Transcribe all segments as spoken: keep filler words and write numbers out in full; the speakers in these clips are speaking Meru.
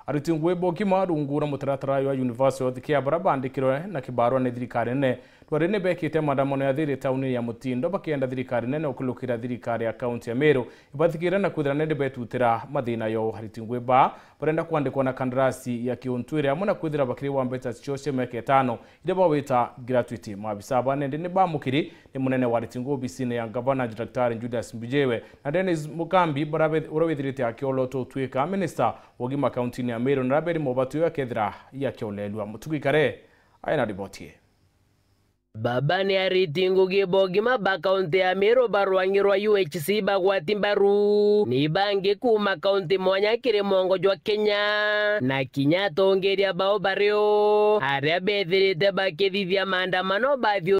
Ariti ngugi ba ugima rungu rwa mutaratara jwa Universal Health Care baria baandikirwe na kibarua ni thirikari nene, rwari ni bekite maandamano ya thiri tauni ya Mutindo bakienda thirikari nene ukulukira thirikari ya kaunti ya Meru ibathikire na kwithira ni ndibetutira mathina yao. Ariti ngugi ba barenda kwandikwa na kandarasi ya kiuntwire amwe na kwithira bakiri wa mbeca cio cia miaka itano iria bawita gratuity. Maabisa ba nende ni bamukiri ni munene wa ariti ngugi obisine ya ngavana Daktari Julius Mbijiwe na Dennis Mugambi, barabe-, uria withirite akiolotwa utwika minista wa ugima kaunti-ini ya Meru, na raberi mobatu yo akethira yakiolelua. Mutuku Ikare aina riboti ii. Baba ni ariti ngugi ba ugima ba kaunti ya Meru ba rwangi rwa U H C bagwati mbaru ni bangi kuuma kaunti mwanya kiri mwongo jwa Kenya, na kinya atongeria bao bario aria bethirite bakithithia maandamano bathiu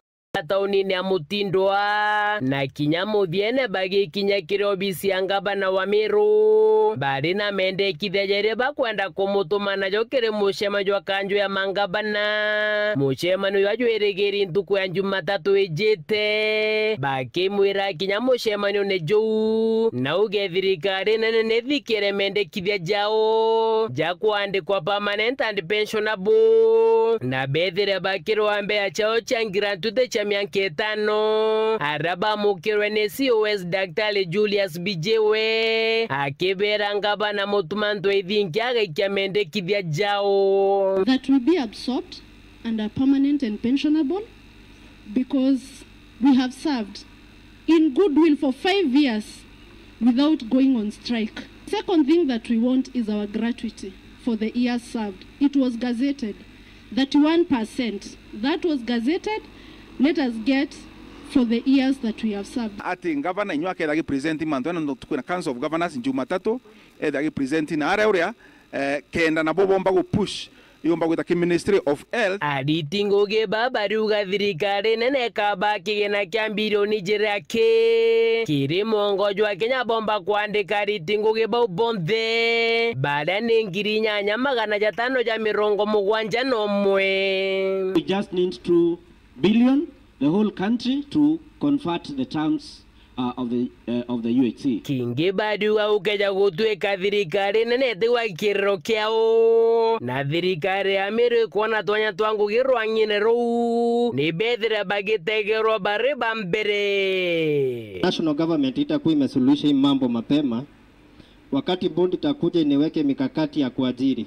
tauni-ini ya Mutindwa, na kinya muthiene bagikinya kiri obisi ya ngavana wa Meru, bari na mendekithia jairi bakwenda kumutuma najo kiri mucemanio jwa kanju ya mangavana. Mucemanio jwa jwirigiri ntuku ya Jumatatu ijite, bakimwira kinya mucemanione juu, na uge thirikari nene nithikire mendekithia jao ja kwandikwa permanent and pensionable, na bethire bakirwa mbea ciao cia gratuity cia miaka itano, aria bamukirwe ni C O S Daktari Julius Mbijiwe, akibera ngavana Mutuma Ntwethingia agaikia mendekithia jao. That we be absorbed and are permanent and pensionable because we have served in goodwill for five years without going on strike. Second thing that we want is our gratuity for the years served. It was gazetted, thirty-one percent. That was gazetted. Let us get for the years that we have served. Ati ngavana inywa aketha gi present mantu ana nontu kwina Council of Governors Jumatatu, etha gi present na aria uria, eh, kenda nabo bomba gu push yomba gwita ki Ministry of Health. Ariti ngugi ba bariuga thirikari nene ikaba kigina kia mbirioni jiria ki kiri mwongo jwa Kenya bomba kwandika ariti ngugi bau bonthe, baria ni ngiri inyanya magana jatano ja mirongo mugwanja na umwe. We just need two billion, the whole country, to convert the terms uh, of the, uh, of the U H C. Kingi bariuga gukeja gutwika thirikari nene itigwa kiriro kiao, na thirikari ya Meru ikwona twanya twa ngugi rwang'ine ruu, ni bethire bagitegerwa bari ba mbere. National government itakuwa imesuluhisha hii mambo mapema, wakati board itakuja iniweke mikakati ya kuajiri,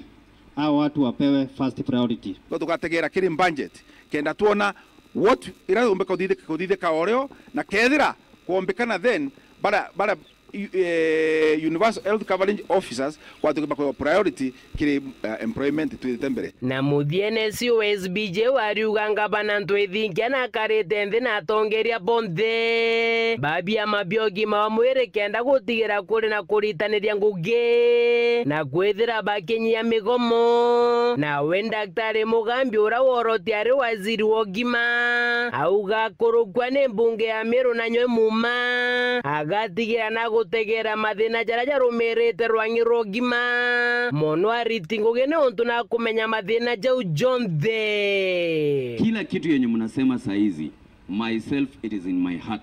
hao watu wapewe first priority. No tugategera kiri budget, kenda twona what ira yombeka kuthithika, kuthithika oreo, na kethira kwombekana, then bara, bara, eh, universal health coverage officers kwatuka bakwa priority kiri, eh, employment twithite mbere. Na muthiene C O S Mbijiwe ariuga ngavana Ntwethingia na akarite nthi na atongeria bonthe ba biama bia ugima wa mwiri kenda gutigira kuri na kuritaniria ngugi na kwithira bakinyia migomo. Nawe Daktari Mugambi uria woroti ari waziri wa ugima auga akurukua ni mbunge ya Meru na nywe muma agatigira na gutegera mathina jaria jarumirite rwang'i rwa ugima mono ariti ngugi ni untu na kumenya mathina jau jonthe. Kila kitu yenye mnasema saa hizi, myself, it is in my heart.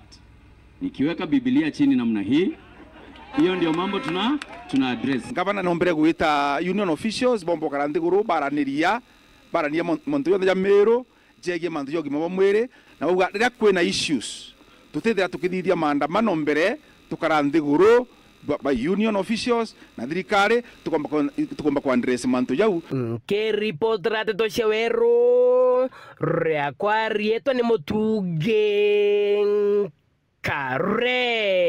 Nikiweka Biblia chini namna hii, hiyo ndio mambo tuna, tuna address. Ngavana nombere gwita union officials bomba ukara nthiguru baraniria, baraniria mon-, montu yonthe ja Meru jegie mantu ja ugima bwa mwiri, na bauga riria kwina issues tutithira tukithithia maandamano mbere, tukara nthiguru ba, ba union officials na thirikari, tukomba ku, tukomba ku address mantu jau. Nkiripotera nteto cia weru, riakwa riitwa ni Mutungi Kare.